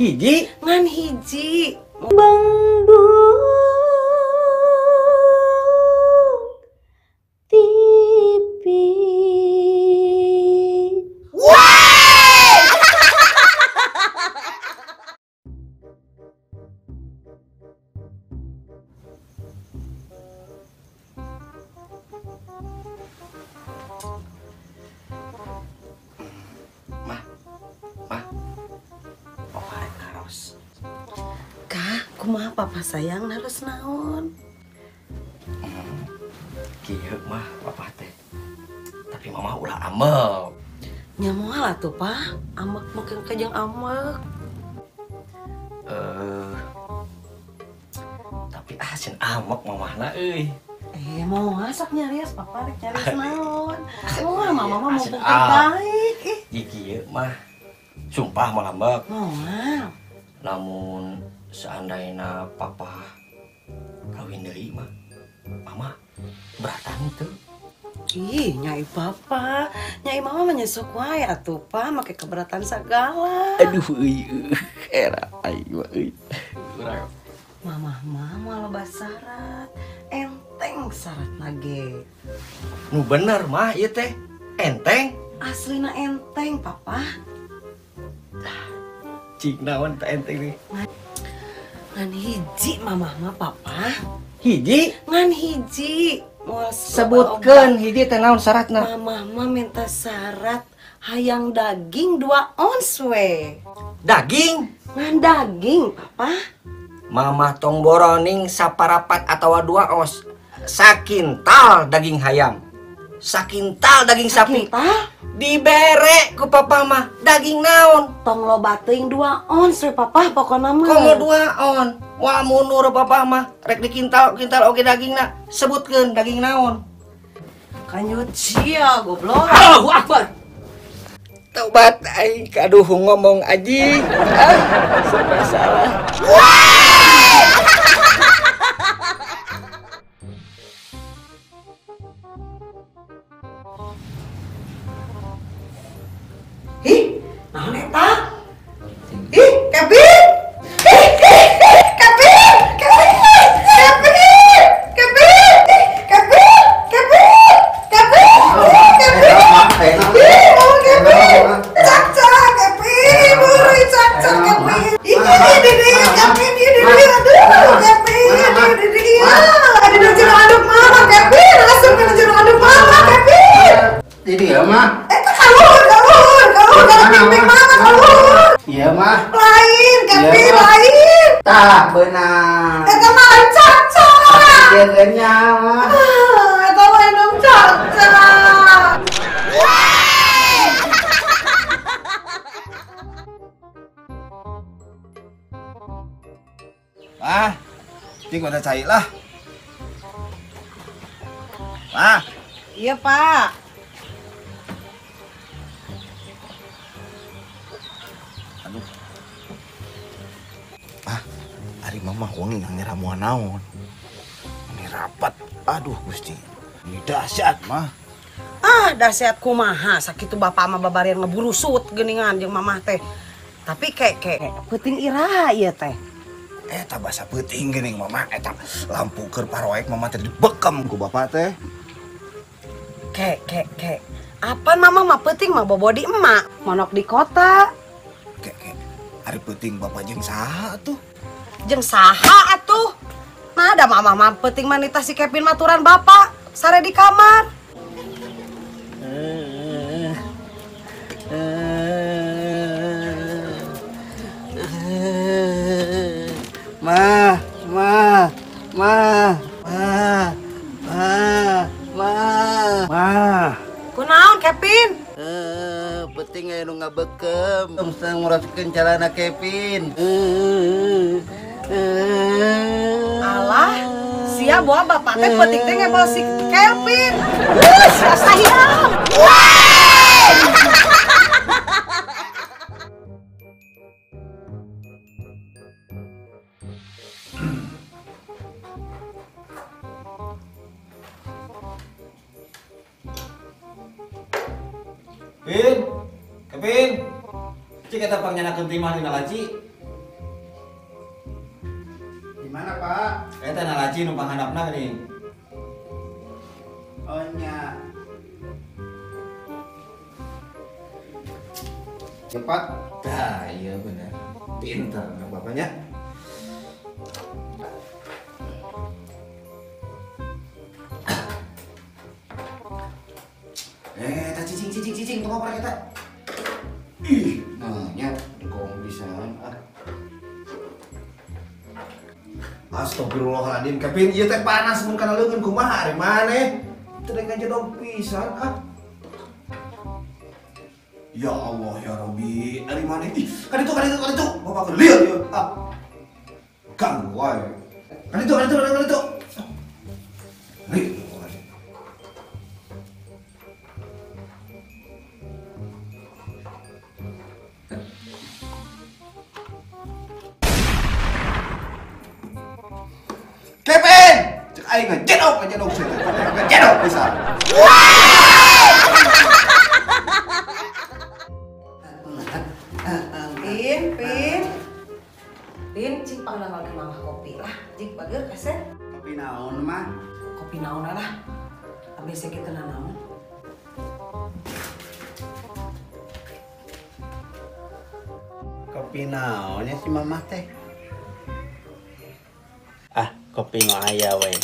Hiji? Ngan hiji. Bangbu TV. Kumaha papa sayang harus naon? Kieu mah papa teh. Tapi mama ulah ambek. Nya moal atuh pa, ambek meukeun ka jeung ambek. Tapi asin ambek mamahna euy. Moal sok nyarios papa rek nyarios naon. Moal mama mah mumpung terbaik ih. Ieu kieu mah. Sumpah moal ambek. Moal. Namun seandainya papa kawin deui mah, mama beratan itu. Ih, nyai papa, nyai mama menyesuk wae atuh pa, make keberatan segala. Aduh euy, era aing mah euy. Mama mama loba syarat, enteng syaratna ge. Nu bener mah ieu teh, enteng. Aslina enteng papa. Cik naon teh enteng nih. Ngan hiji mamah mah papa. Hiji? Ngan hiji. Moal sebutkeun hiji teh naon syaratna? Mamah mah minta syarat hayang daging 2 ons we. Daging? Ngan daging papa. Mamah tong boroning saparapat atawa 2 ons. Sakintal daging hayam. Sakintal daging sapi. Sakintal? Dibere ku papa mah daging naon? Tong loba teuing 2 ons we papa pokona mah. Komo 2 on. Moal mundur papa mah rek dikintal-kintal oge dagingna. Sebutkeun daging naon? Kanyut sia goblok. Allahu Akbar. Taubat aing aduh ngomong anjing. Ah, serba salah. Ih, naon eta? Ih, Kevin! Ih, ih, ih, Kevin! Kevin! Kevin! Kevin! Ih, Kevin! Kevin! Kevin! Kevin! Ih, mau Kevin! Cak-cak, Kevin! Buri cak-cak, Kevin! Ih, ini, ini, Kevin, ini, ini, aduh, Kevin, ini, ini, ah, di jero aduk mama, Kevin! Langsung ke jero aduk mama, Kevin! Ini ya, mah. Eta kaluhur, kaluhur, kaluhur, kalau pimpin mama kaluhur. Iya mah. Lain, Kevin, lain. Tah, benar. Eta mah lain cak-cak. Jengenya mah. Eta lain dong cak-cak. Ah, cing udah cai lah. Ah. Iya, Pak. Aduh. Ah, ari mama wangi nang ramuan naon. Ini rapat. Aduh, Gusti. Ini dahsyat, mah. Ah, dahsyat kumaha sakitu bapak mah babarian ngeburusut geuningan jeung mamah teh. Tapi kek peuting iraha ieu teh. Eta basa peuting geuning mama eta lampu keur paroek mama teh dibekem ku bapak teh. Kek. Apaan mama mah peuting mah bobo di emak, monok di kota. Kek. Ari peuting bapak jeung saha atuh? Jeung saha atuh? Nah, ada mama mah peuting manita si Kevin maturan bapak, sare di kamar. Ma, ma, ma, ma, ma, ma, ma. Kunaon Kevin? Penting aya nu ngabekem, sedang nguraskeun calana Kevin. Alah, sia bawa bapak teh penting teh ngebol si Kevin. Sia sayang. Pin, Kevin, cik eta pangnyandakeun timah dina laci. Laci nu panghandapna geuning. Oh nya. Cepat. Tah, iya bener. Pinter anak bapaknya. Tah cicing tong apa kita? Ih, nah nya kong pisan ah. Astagfirullahaladzim, Kevin, ieu teh panas mun kana leungeun kumaha ari maneh? Teu ngajedog pisan ah. Ya Allah ya Robi, ari maneh? Ih, kan itu. Bapak lieur ieu. Ah. Ganggu wae. Kan itu. Lieur wae. Kevin, cek aing ngajedog sia. Ngajedog pisan. Pin, cing pangdanggalkeun mamah kopi lah. Cing bager kasep. Kopi naon mah? Kopi naon lah. ABC kita nanaon. Kopi naonnya si mamah teh? Ah, kopi nu aya we.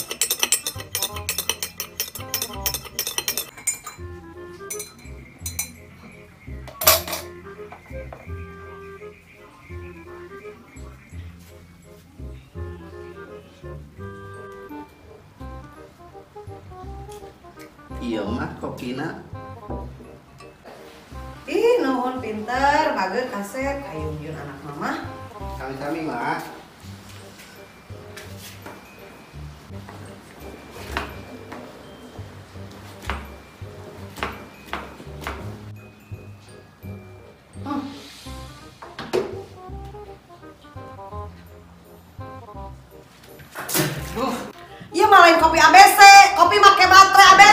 Iya mah kopina. Ih, nuhun pinter, bager kasep, hayung anak mama. Sami-sami mah. Iya malah kopi ABC, kopi make baterai ABC.